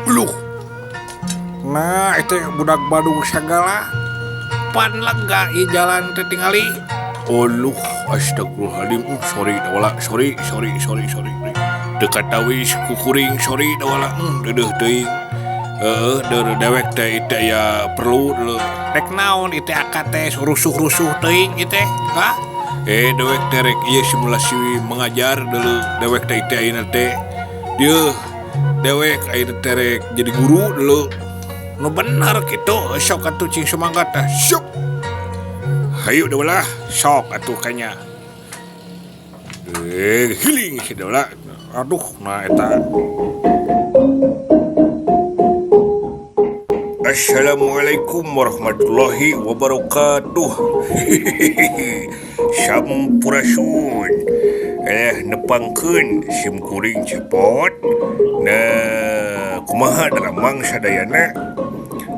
Uluh. Nah, itu budak Badung sagala pan lega ieu jalan teh tingali. Uluh, astagfirullahaladzim. Sorry dawala, sorry, sorry, sorry, sorry. Teu katawis ku kuring, sorry dawala. Deudeuh teuing. Heeh, deur dewek teh ieu teh aya perlu deuleu. Rek naon ieu teh akad teh rusuh-rusuh teuing ieu teh? Hah? Eh, dewek teh rek ieu simulasi mengajar deuleu dewek teh ieu teh ayeuna teh. Dieu dewek ayeuna teh rek jadi guru deuleu. Nu bener kitu, sok atuh cing sumangat tah. Syuk. Hayu dawala, sok atuh kanya. Eh, healing si dawala. Aduh, nah eta. Assalamualaikum warahmatullahi wabarakatuh. Sampurasun. Eh, nepangkeun sim kuring cepot. Nah, kumaha daramang sadayana?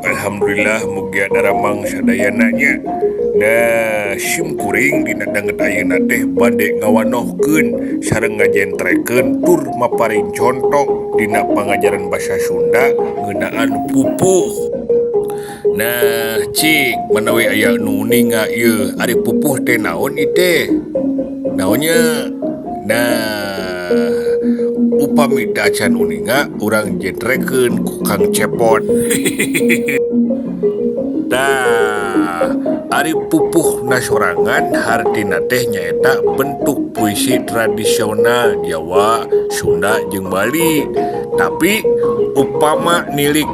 Alhamdulillah mugia daramang sadayana nya. Nah, sim kuring dina danget ayeuna teh bade ngawanohkeun sareng ngajentrekeun tur maparin conto dina pangajaran basa Sunda ngeunaan pupuh. Nah, cik manawi aya nu uninga ieu ari pupuh teh naon ieu teh? Naonnya? Nah, upami teu acan uninga urang jentrekeun ku Kang Cepot. Tah, ari pupuh nasorangan hartina teh nyaeta bentuk puisi tradisional Jawa, Sunda jeung Bali. Tapi upama nilik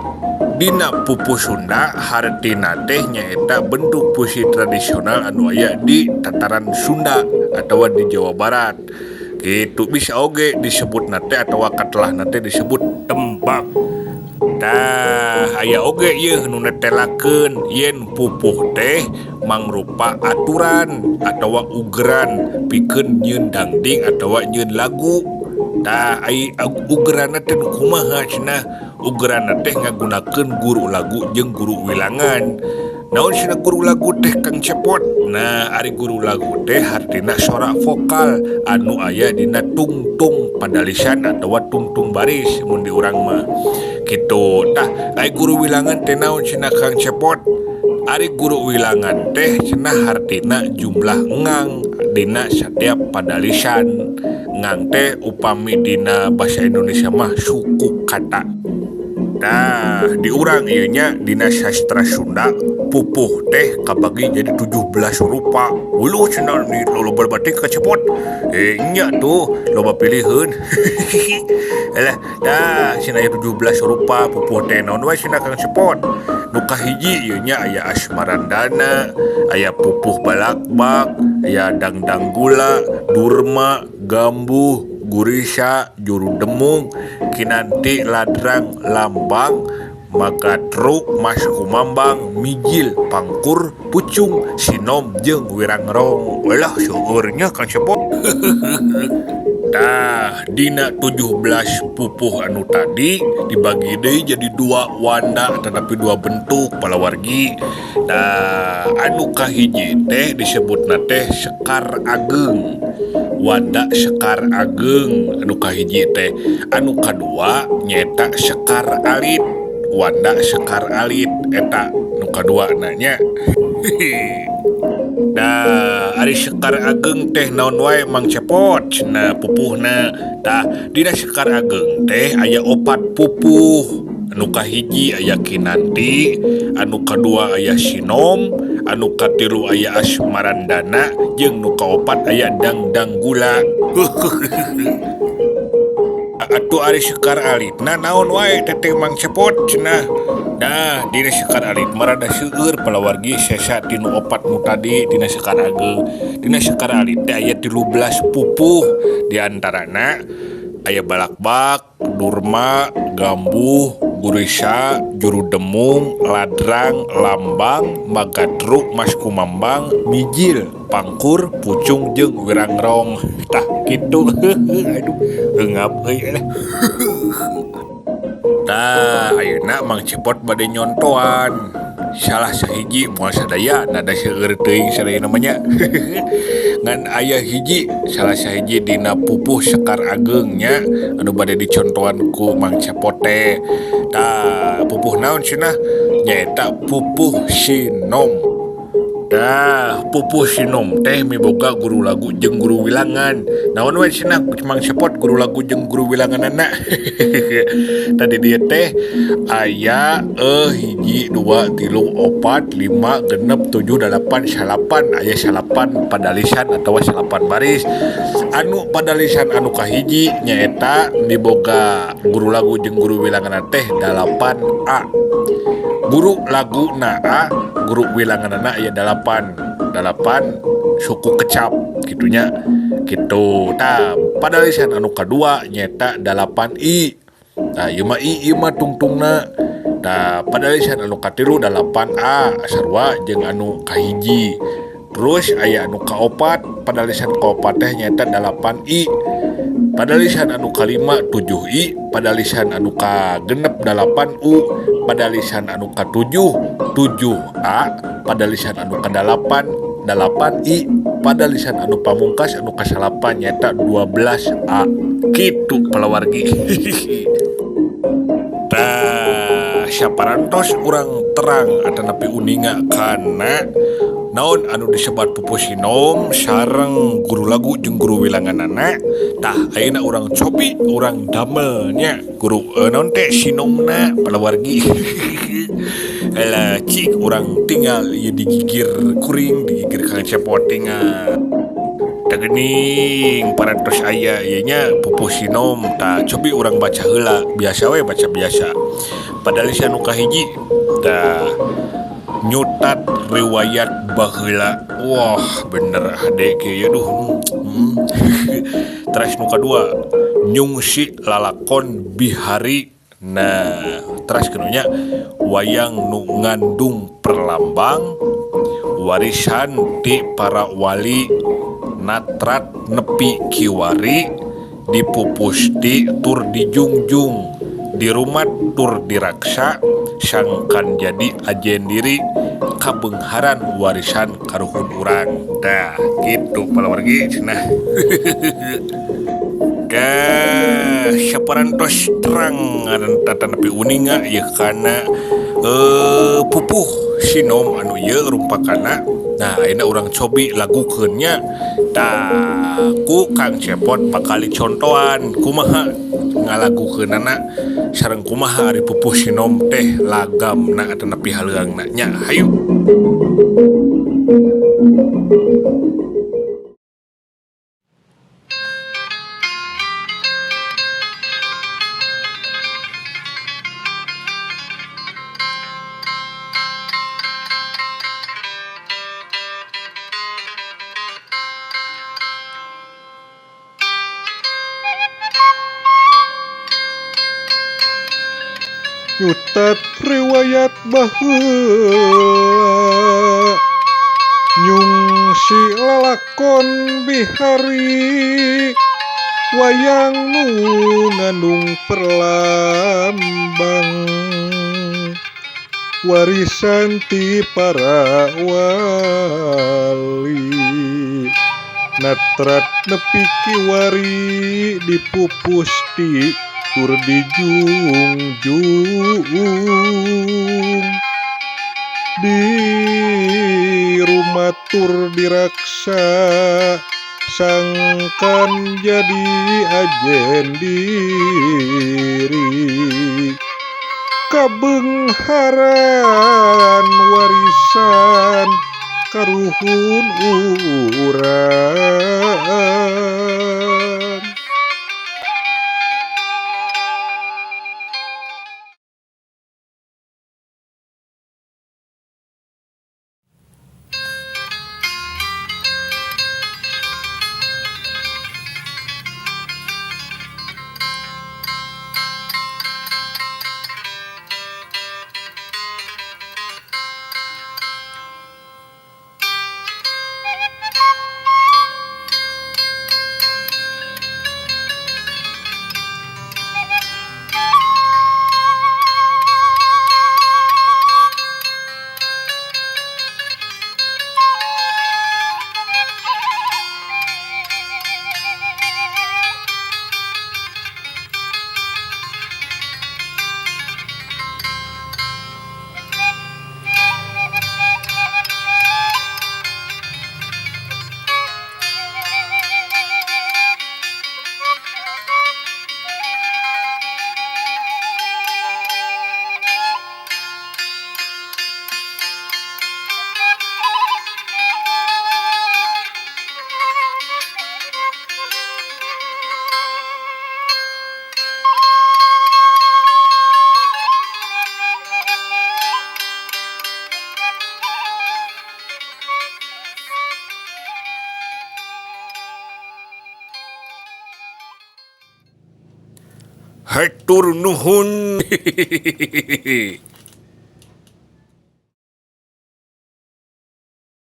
dina pupuh Sunda hartina teh nyaeta bentuk puisi tradisional anu aya di tataran Sunda atawa di Jawa Barat. Kitu bisa oge disebutna teh atawa katelahna teh disebut tembak. Tah, aya oge yeuh nu netelakeun yen pupuh teh mangrupa aturan atawa ugeran pikeun nyieun dangding atawa nyieun lagu. Tah, ai ugeranna teh nu kumaha cenah? Ugeranna teh ngagunakeun guru lagu jeung guru wilangan. Naon cenah guru lagu teh Kang Cepot? Nah, ari guru lagu teh hartina sora vokal anu aya dina tungtung padalisan atawa tungtung baris mun di urang mah. Kitu. Tah, ari guru wilangan teh naon cenah Kang Cepot? Ari guru wilangan teh cenah hartina jumlah ngang dina satiap padalisan. Ngang teh upami dina basa Indonesia mah suku kata. Tah, di urang ieu nya dina sastra Sunda pupuh teh kabagi jadi 17 rupa. Uluh cenah ni loba batik ka Cepot. Eh nya tuh loba piliheun. Alah, tah cenah aya 17 rupa pupuh teh naon wae cenah Kang Cepot. Nu kahiji ieu nya aya asmarandana, aya pupuh balakbak, aya dangdang gula, durma, gambuh, gurisa, juru demung, kinanti, ladrang, lambang, magatru, mas kumambang, mijil, pangkur, pucung, sinom jeung wirangrong. Walah seueur nya Kang Cepot. Tah, dina 17 pupuh anu tadi dibagi deui jadi dua wanda tetapi dua bentuk palawargi. Tah, anu kahiji teh disebutna teh Sekar Ageng. Wanda Sekar Ageng anu kahiji teh. Anu kadua nyaeta Sekar Alit. Wanda Sekar Alit eta nu kadua na nya. Nah, ari Sekar Ageng teh naon wae Mang Cepot cenah pupuhna. Tah, dina Sekar Ageng teh aya opat pupuh. Anu kahiji aya Kinanti, anu kadua aya Sinom, anu katilu aya Asmarandana, jeung nu kaopat aya Dangdang Gula. Atuh ari Sekar Alitna naon wae teteh Mang Cepot cenah. Nah, dina Sekar Alit mah rada seueur palawargi sesa tinu opat nu tadi dina Sekar Ageng. Dina Sekar Alit teh aya 13 pupuh, di antarana aya balakbak, durma, gambuh, gurisa, juru demung, ladrang, lambang, magadruk, mas kumambang, mijil, pangkur, pucung jeung wirangrong. Tah kitu. Aduh, eungap euy lah. Tah, ayeuna Mang Cepot bade nyontoan. Salah sahiji moal sadaya nada seueur teuing sadaya namanya. Ngan aya hiji salah sahiji dina pupuh Sekar Ageng nya anu bade dicontohan ku Mang Cepot teh. Tah pupuh naon cenah? Nyaeta pupuh sinom. Tah pupuh sinom teh miboga guru lagu jeung guru wilangan. Naon we cenah Mang Cepot guru lagu jeung guru wilanganana? Tadi dia teh aya 1 2 3 4 5 6 7 8 9 aya 9 padalisan atawa 9 baris. Anu padalisan anu kahiji nyaeta miboga guru lagu jeung guru wilanganna teh 8A. Guru lagu na A, guru wilanganna aya 8. 8 suku kecap gitunya gitu. Tah padalisan anu kadua nyaeta 8I. Tah ieu mah I, ieu mah tungtungna. Tah padalisan anu katilu 8A sarua jeung anu kahiji. Terus aya anu kaopat, padalisan kaopat teh nyaeta 8I. Padalisan anu kalima 7I, padalisan anu kagenep 8U, padalisan anu katujuh 7A, padalisan anu kadalapan 8I, padalisan anu pamungkas anu kasalapan nyaeta 12A. Kitu palawargi. Tah saparantos urang terang atanapi uninga kana naon anu disebat pupuh sinom sareng guru lagu jeung guru wilanganana. Tah ayeuna urang cobi urang damel nya guru naon teh sinomna palawargi. Alah cik urang tinggal ieu digigir kuring digigir Kang Cepot tinggal. Tah geuning parantos aya ieu nya pupuh sinom. Tah cobi urang baca heula biasa we baca biasa. Padalisan anu kahiji tah nyutat riwayat baheula. Wah bener hade kieu duh. Teras nu kadua nyungsi lalakon bihari. Nah teras kenunya wayang nu ngandung perlambang warisan ti para wali natrat nepi kiwari dipupusti tur dijungjung dirumat tur diraksa sangkan jadi ajen diri kabeungharan warisan karuhun urang. Tah kitu palawargi cenah. Tah saparantos terang ngaran tatanepi uninga ieu kana pupuh sinom anu ieu rumpakana. Nah ayeuna urang cobi lagukeun nya. Tah ku Kang Cepot bakal dicontohan kumaha ngalagukeunana sareng kumaha ari pupuh sinom teh lagamna atanapi haleungna nya. Hayu. Nyutat riwayat baheula nyungsi lalakon bihari wayang nu ngandung perlambang warisan ti para wali natrat nepi kiwari dipupusti tur dijungjung di rumah tur diraksa sangkan jadi ajen diri kabeungharan warisan karuhun urang. Hatur nuhun.